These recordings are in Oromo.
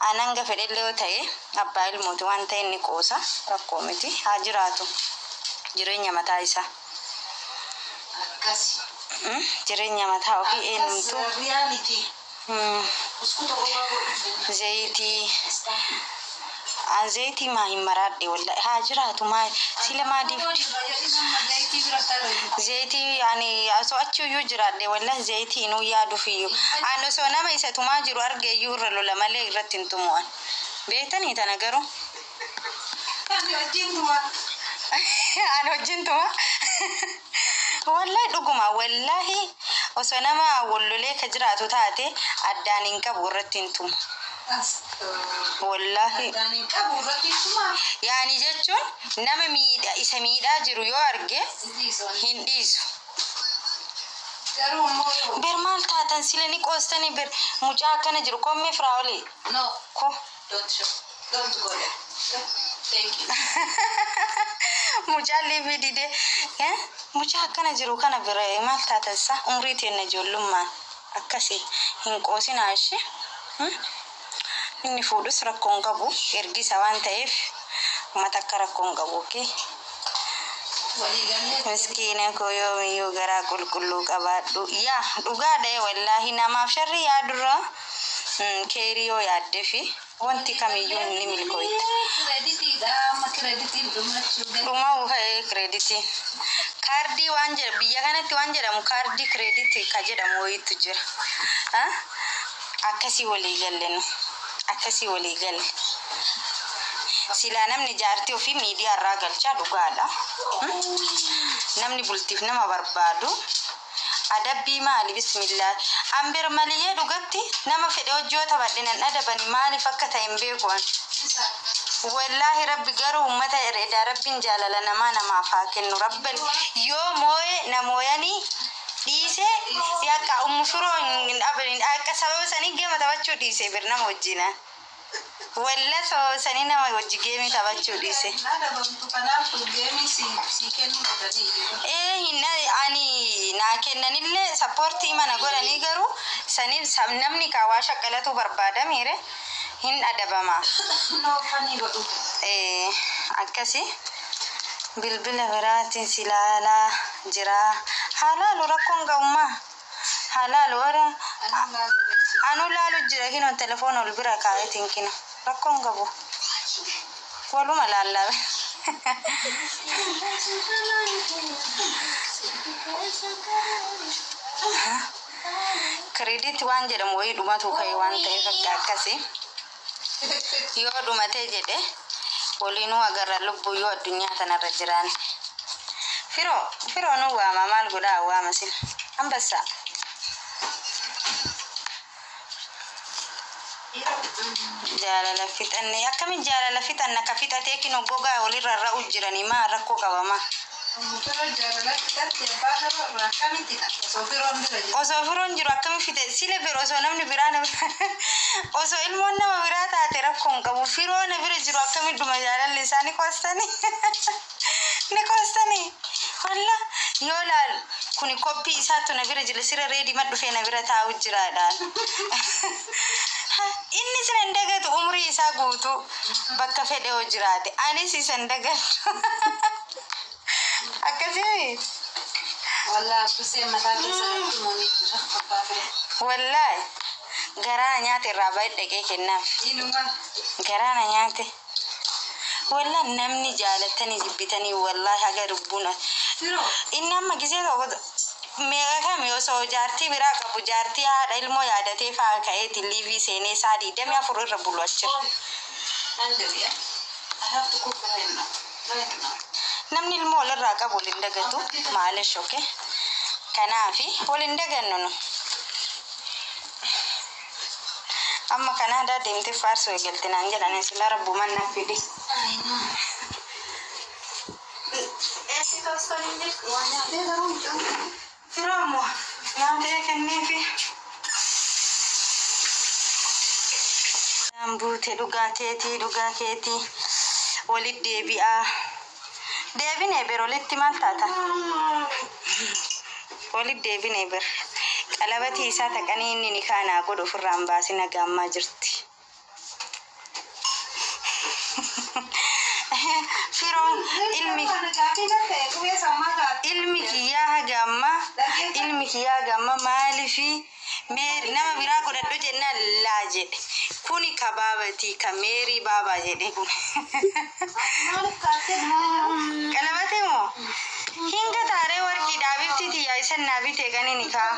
An hanga fedhellee yoo ta'e abbaa ilmooti waan ta'e inni qoosa, rakkoo miti, haa jiraatu jireenya mataa isaa. Akkasi. Jireenya mataa ofii eenyumtuu. Akkas reality. Buskuta kophaa godhu. Zayitii. An zayitii maa hin maraadhe, wallahi haa jiraatu, maa sila maa dibdi. Zayitii ani osoo achi iyyuu jiraadhe, wallahi zayitii inuu yaaduuf iyyuu. An osoo nama isa tumaa jiru arge iyyuu irra lola malee irratti hin tumu an. Beektanii tana garuu. Ani wajjin tuma. An wajjin tuma. Wallahi dhuguma, wallahi osoo nama wallolee ka jiraatu taate addaan hin qabu, irratti hin tumu. Wallahi. Addaan hin qabu, irratti tuma. Yaani jechuun nama miidha isa miidhaa jiru yoo arge hin dhiisu. Garuu immoo Ber maal taatan sila ni qoostanii ber, mucaa akkana jiru kommee firaa'olii. No. Ko. Don't show. Don't go there. Thank you. Mucaan liifii didee, mucaa akkana jiru kana bira maal taatan sa, umrii teenna ijoollummaan akkasii hin qoosinaa ishee. Inni fuudhus rakkoo hin qabu, ergisa waan ta'eef uummata akka rakkoo hin qabu, okay. Walii galee. Miskiina koo, yoomiyyuu garaa qulqulluu qabaadhu. Yaa dhugaadha, wallaahi namaaf sharri yaadurra keerii yoo yaaddee fi wanti kamiyyuu ni milkooyta. Creditiidha. Amma creditiin dhumachuu gadi. Dhuma ka'ee creditiin. Kaardii waan jedhu biyya kanatti waan jedhamu kaardii creditii ka jedhamu wayiitu jira. Akkasii walii galle nu. Akkasii walii galle. Silaa namni jaartii ofii miidiyaa irraa galchaa, dhugaadha. Namni bultiif nama barbaadu. Adabbii maali, bismillah. An bir maliyyee dhugatti nama fedhe hojii yoo taphadhe nan adabani, maaliif akka ta'e hin beeku an. Wallaahi rabbi garuu uummata edaa rabbiin jaalala namaa namaaf haa kennu. Rabbi yoo moo'e namooyanii dhiisee yakka ummu firoo hin dhabani, akka sababa sanii game taphachuu dhiise bir nama wajjina. Walla sababa sanii nama wajji game taphachuu dhiise. Adabamtu, kanaaf game si kennuu dhabanii jiru. Ee, hin ani naa kennanillee support mana godhanii, garuu saniif namni kaawaa shaqqalatu barbaada miire hin adabama. No funny godhu. Ee, akkasi bilbila biraatiin si ilaalaa jira. Haa laalu, rakkoon ga'ummaa. Haa laalu warra. Anuu laalu beeksisa. Anuu laalu jira, kino telefoona ol bira kaa'eetiin, kino rakkoon qabu. Waluma laallabe. Credit waan jedhamu wayii dhumatu ka'e waan ta'eef akka akkasii. Yoo dhumatee jedhe waliinuu agarra lubbuu yoo addunyaa tanarra jiraan. Firoo, firoo nu waama, maal godhaa, waama sin. Ambassaa. Jaalala fixanne, akkamiin jaalala fixanna? Ka fixatee kino gogaa walirra ra'u jiranii, maa rakkoo qabama? Firoo jaalala fixatti abbaa firoo irraa akkamitti ta'a? Osoo firoon bira jiru. Osoo firoon jiru akkamiin fixe? Sila bira osoo namni biraa nama osoo ilmoon nama biraa taate rakkoo hin qabu. Firoo na bira jiru akkamiin dhuma jaalalli isaa? Ni qoostanii. Ni qoostanii. Walla yoo laal kuni copy isaatu na bira jira, sira ready ma dhufee na bira taa'u jiraadhaan. Inni sina hin dagatu umrii isaa guutuu bakka fedhe yoo jiraate, anis isa hin dagadhu. Akkasii. Wallaa Abdusee mataa keessa dhuftumanii jira abbaa firoo. Wallaahi garaa nyaate irraa baay'ee dhaqee kennaaf. Inuma. Garaa na nyaate. Wallaahi namni jaalattanii jibbitanii, wallaahi haga lubbuun. Firoo. Inni amma gisee tokko meeqa kami osoo jaartii biraa qabu, jaartii haadha ilmoo yaadatee fa'aa ka'eeti live seenee isaa 24 irra bulu achirra. Hungry. I have to cook right now. Right now. Namni ilmoo walirraa qabu waliin dagatu maalish, okay? Kanaafi waliin dagannu nu. Amma Kanaadaa deemtee faarsuu eegalte naan jedhanii, silaa rabbumaan na fide. I know. Eessi toostan hin jirtu? Waa nyaatee garuu mucaan. Firoo immoo nyaatee kenneefi. Buute, dhugaa keetii, dhugaa keetii, walit deebi'aa. Deebinee bir walitti, maal taata? Walit deebinee bir. Qalabatii isaa taqanii inni ni kaanaa godhu ofirraan baasina gaammaa jirti. Firoon ilmi ilmi kiyyaa haga ammaa, ilmi kiyyaa haga ammaa maaliifi meeri nama biraa godhadhu jennaan laa jedhe. Kuni ka baabatii ka meerii baabaa jedhe kun. Qalabate moo? Hin gataaree warqii dhaabifti tiyyaa isan naa bite kanini kaa.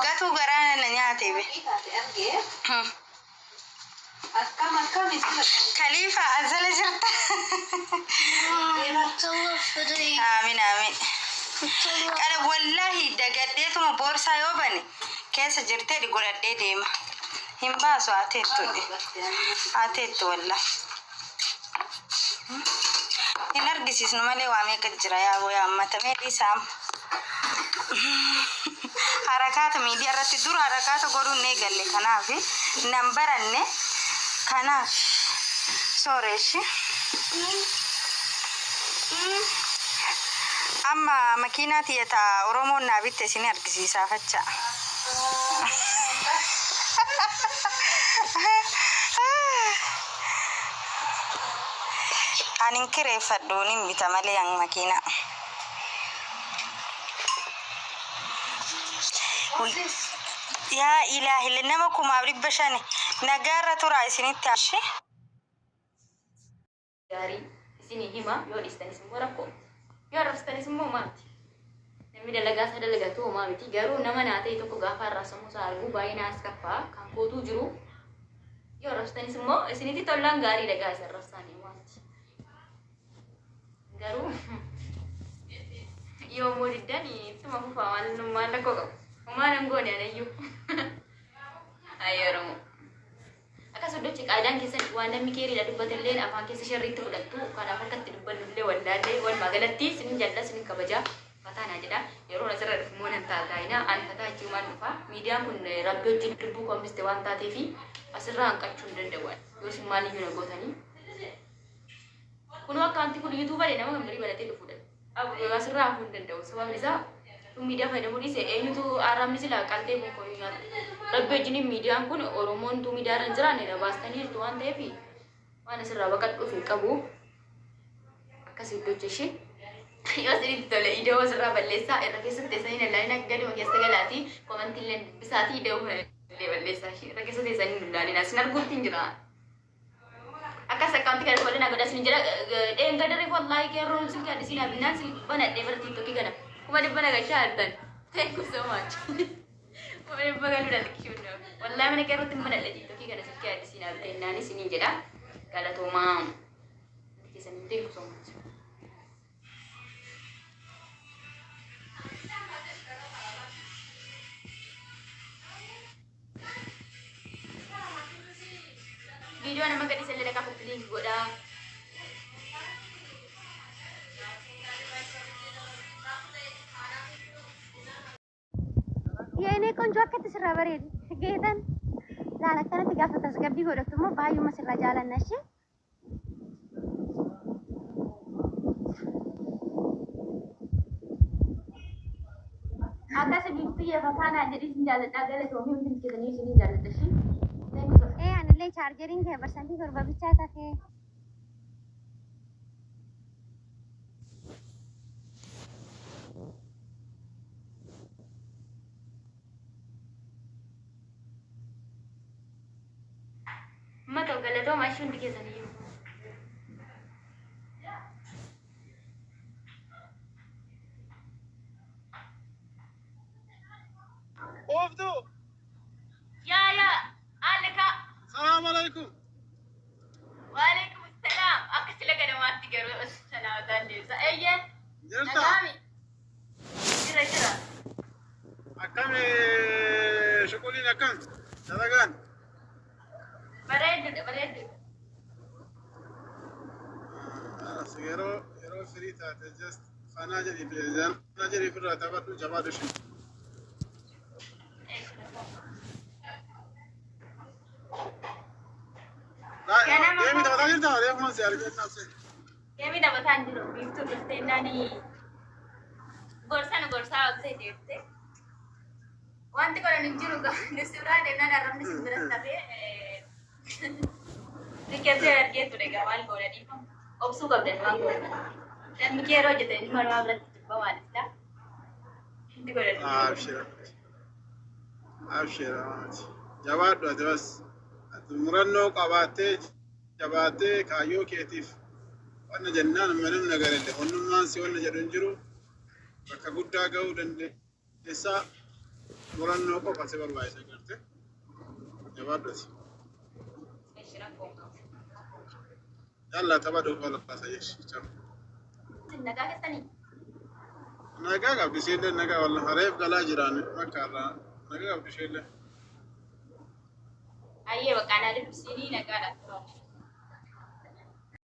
Gatuu garaa na nyaate be. Khalifa azala jirta. Aamin aamin. Qara wallaahi dagadheetuma boorsaa yoo bane keessa jirtee godhadhee deema. Hin baasu haa teettu haa teettu wallah. Hin argisiisnu malee waa meeqa jira yaa booyaa ammatamee dhiisaa. Harakaata miidiyaa irratti dura harakaata godhuun hin eegalle, kanaaf nan baranne, kanaaf sooreeshi. Amma makiinaa tiyya taa Oromoon naa bitte isin argisiisaa facha. Ani hin kireeffadhu, nin bita malee an makiinaa. Yaa ilaahille, nama 5,500 nagaarra turaa isinitti hashi. Gaarii isinii hima, yoo dhiistanis immoo rakkoo miti, yoo arrabsitanis immoo homaa miti. Namni dalagaa isaa dalagatu homaa miti. Garuu nama naa ta'e tokko gaafa arrabsamuu isaa argu baay'ee naas kaffaa kan kootuu jiru. Yoo arrabsitanis immoo isinitti tollaan gaarii dhagaa isa arrabsaanii homaa miti. Garuu yoo immoo diddan ittuma fufaa, maal maal rakkoo qabu? Homaa nan goone anayyuu. Ayi Oromoo. Akkas hojjechi qaadaan keessan waan namni keeriidha dubbatelleen afaan keessa sharriitti fudhattu. Kanaaf akka itti dubbannu illee wallaallee. Walumaa galatti sinin jaalladha, sinin kabajaa, fataa naa jedha. Yeroo asirra dhufu immoo nan taataayina an fataa jechuumaan dhufa. Miidiyaan kun rabbi wajjin lubbuu koo hambiste waan taateefi asirraa hanqachuu hin danda'u. Yoo isin maaliyyuu na gootanii. Kunoo akkaanti kun yuutuubarii nama kan birii banatee dhufuudha. Asirraa hafuu hin danda'u. Sababni isaa tun miidiyaa fayyadamuu dhiise eenyutu arrabni silaa qaltee kun koyuu nyaata. Rabbi wajjin miidiyaan kun Oromoon tu miidiyaa irra hin jiraanne na baastanii jirtu waan ta'eef waan asirraa baqadhuuf hin qabu. Akkas iddoo ishee. Yoo isinitti tole ida'oo asirraa balleessaa, irra keessatti teessanii lallaalina, gaduma keessa galaati komantii illee dubbisaati ida'oo kana illee balleessaa, ishee irra keessa teessanii lallaalina isin arguutti hin jira. Akkas akkaawuntii kana follow naa godhaa isin jira. Dheenga daree wallaahi qeerroon silkii addisii naa binnaan silkii banadhee bara TikTokii kana 100,000 galchaa jirtan. Thank you so much. 100,000 galuudha xiqqishuun. Wallaahi mana qeerrootti hin banadhe TikTokii kana silkii addisii naa bitee naan isiniin jedha. Galatoomaa. Keessan, thank you so much. Viidiyoo nama gadhiisa illee dhaqaa copy link godhaa. የኔ ቆንጆ, akkatti sirraa bareedu. Geetan laala, akkanatti gaafa tasgabbii godhattu immoo baay'uma sirraa jaalanna ishee. Akkas bifti fataa naa jedhi, isin jaalladhaa, galatoomii, hundi keessanii isin jaalladha ishee. Thank you. Ee, anillee chaarjeriin kee 7% bichaa tafee. Mata galatooma ishee hundi keessanii. Ooftu. Yaa yaa alka. Salaamu alaikum. Waalaikum salaam. Akka sila ganamaatti garuu salaamataan deebisa. Eeyyee. Jirta? Nagaami. Jira jira. Akkam shuquliin, akkam dalagaan? Bareedduudha, bareedduudha. Yeroo firii taate just fanaa jedhii fanaa jedhii ofirraa taphadhu, jabaadhu ishee. Ganama. Deemi, taphataa jirta, reefuma si argee naafse. Deemi, taphataan jiru. Biiftuu dhuftee naani gorsa nu gorsaa obsee deemte. Wanti godhan hin jiru, nu si biraa deemnaan arrabni si biratti hafee. Rikkatee argee ture egaa maal goona dhiifama. Obsuu qabdan waan goona. Namni kee yeroo hojjetan ilma namaa biratti jibbamaadha silaa. Itti godhadhu. Abshira. Abshira. Jabaadhu ati bas. Ati murannoo qabaattee jabaattee kaayyoo keetiif wanna jennaan manim nagarillee onnummaan si wanna jedhu hin jiru bakka guddaa ga'uu dandeessaa murannoo qofa si barbaachisa garte. Jabaadhu ati. Ishi rakkoo hin qabu. Yalla tapha dhuunfaa lafaasa jechi. Isin nagaa keessanii? Nagaa qabdi isheellee nagaa wallah reef galaa jiraan bakka irraa nagaa qabdi isheellee. Ayyee bakka anaa dubbisiinii nagaadha.